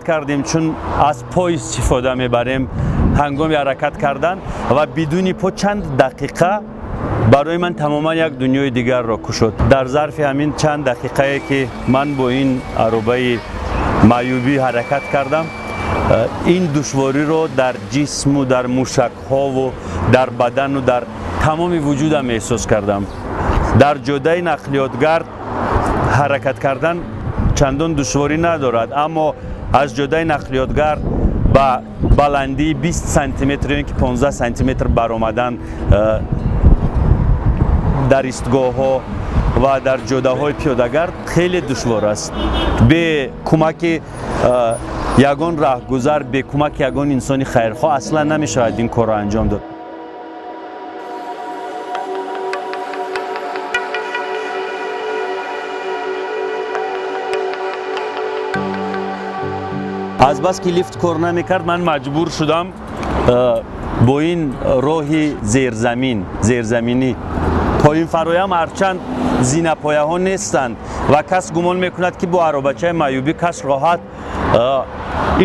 кардем, чун аз по истифода мебарем ҳангоми ҳаракат кардан ва бидуни по чанд дақиқа барои ман тамоман як дунёи дигарро кушод. Дар зарфи ҳамин чанд дақиқае ки ман бо ин аробаи маъюбӣ ҳаракат кардам, ин душвориро дар ҷисму дар мушакҳову дар бадану дар тамоми вуҷудам эҳсос кардам. Дар ҷодаи нақлиётгард ҳаракат кардан чандон душворӣ надорад, аммо аз ҷодаи нақлиётгард ба баландии 20 сантиметр ё ин ки 15 сантиметр баромадан дар истгоҳҳо ва дар ҷодаҳои пиёдагард хеле душвор аст. Бе кӯмаки ягон раҳгузар, бе кӯмаки ягон инсони хайрхоҳ аслан намешавад ин корро анҷом дод. Азбаски лифт кор намекард, ман маҷбур шудам бо ин роҳи зерзаминӣ поин фароям, ҳарчанд зинапояҳо нестанд ва кас гумон мекунад, ки бо аробачаи маъюбӣ кас роҳат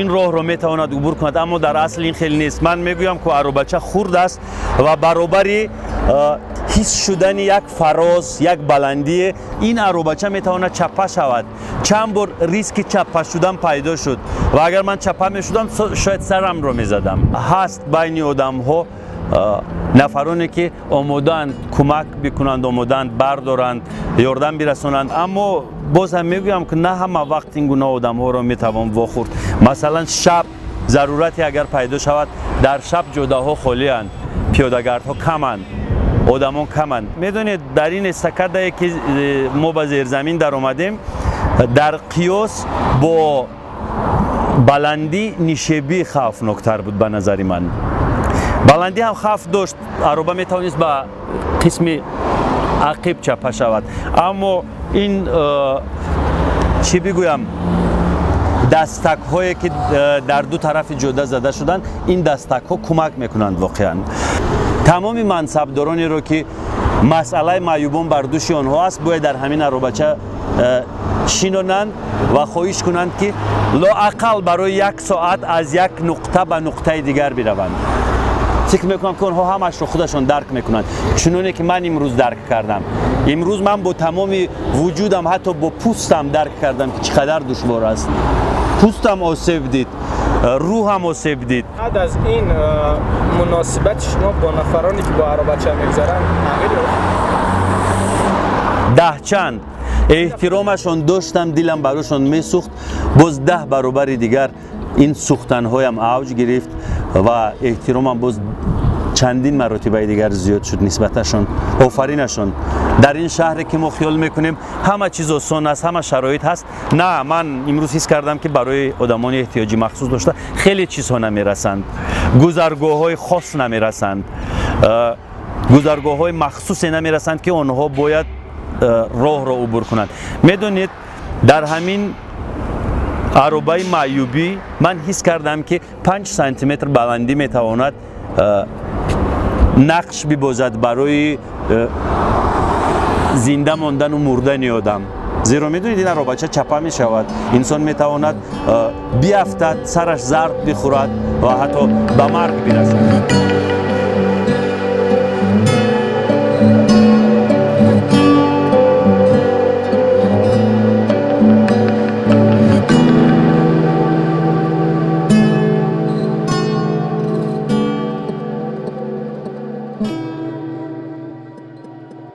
ин роҳро метавонад убур кунад, аммо дар асл ин хел нест. Ман мегӯям, ку аробача хурд аст ва баробари ҳис шудани як фароз, як баландие, ин аробача метавонад чаппа шавад. Чанд бор риски чаппа шудан пайдо шуд ва агар ман чаппа мешудам, шояд сарамро мезадам. Ҳаст байни одамҳо нафароне, ки омодаанд кӯмак бикунанд, омодаанд бардоранд, ёрдам бирасонанд, аммо боз ҳам мегӯям, ки на ҳама вақт ин гуна одамҳоро метавон вохӯрд. Масалан, шаб зарурате агар пайдо шавад, дар шаб ҷодаҳо холианд, пиёдагардҳо каманд, одамон каманд. Медонед, дар ин эстакадае ки мо ба зерзамин даромадем, дар қиёс бо баландӣ нишебӣ хавфноктар буд ба назари ман. Баландӣ ҳам хавф дошт, ароба метавонист ба қисми ақиб чапа шавад, аммо ин чӣ бигӯям, дастакҳое ки дар ду тарафи ҷода зада шуданд, ин дастакҳо кӯмак мекунанд. Воқеан, тамоми мансабдоронеро, ки масъалаи маъюбон бар дӯши онҳо аст, бояд дар ҳамин аробача шинонанд ва хоҳиш кунанд, ки лоақал барои як соат аз як нуқта ба нуқтаи дигар бираванд. Фикр мекунам, ки онҳо ҳамашро худашон дарк мекунанд, чуноне ки ман имрӯз дарк кардам. Имрӯз ман бо тамоми вуҷудам, ҳатто бо пӯстам дарк кардам, ки чӣ қадар душвор аст. Пӯстам осеб дид, рӯҳам осеб дид. Баъд аз ин муносибати шумо бо нафароне, ки бо аробача мегузаранд, тағйир ёфт? Даҳчанд эҳтиромашон доштам, дилам барошон месӯхт, боз 10 баробари дигар ин сӯхтанҳоям авҷ гирифт ва эҳтиромам боз чандин маротибаи дигар зиёд шуд нисбаташон. Офаринашон! Дар ин шаҳре ки мо хиёл мекунем, ҳама чиз осон аст, ҳама шароит ҳаст, на, ман имрӯз ҳис кардам, ки барои одамони эҳтиёҷи махсус дошта хеле чизҳо намерасанд, гузаргоҳҳои хос намерасанд, гузаргоҳҳои махсусе намерасанд, ки онҳо бояд роҳро убур кунанд. Медонед, дар ҳамин аробаи маъюбӣ ман ҳис кардам, ки 5 сантиметр баландӣ метавонад нақш бибозад барои зинда мондану мурдани одам, зеро медонед, ин аробача чапа мешавад, инсон метавонад биафтад, сараш зарб бихӯрад ва ҳатто ба марг бирасад.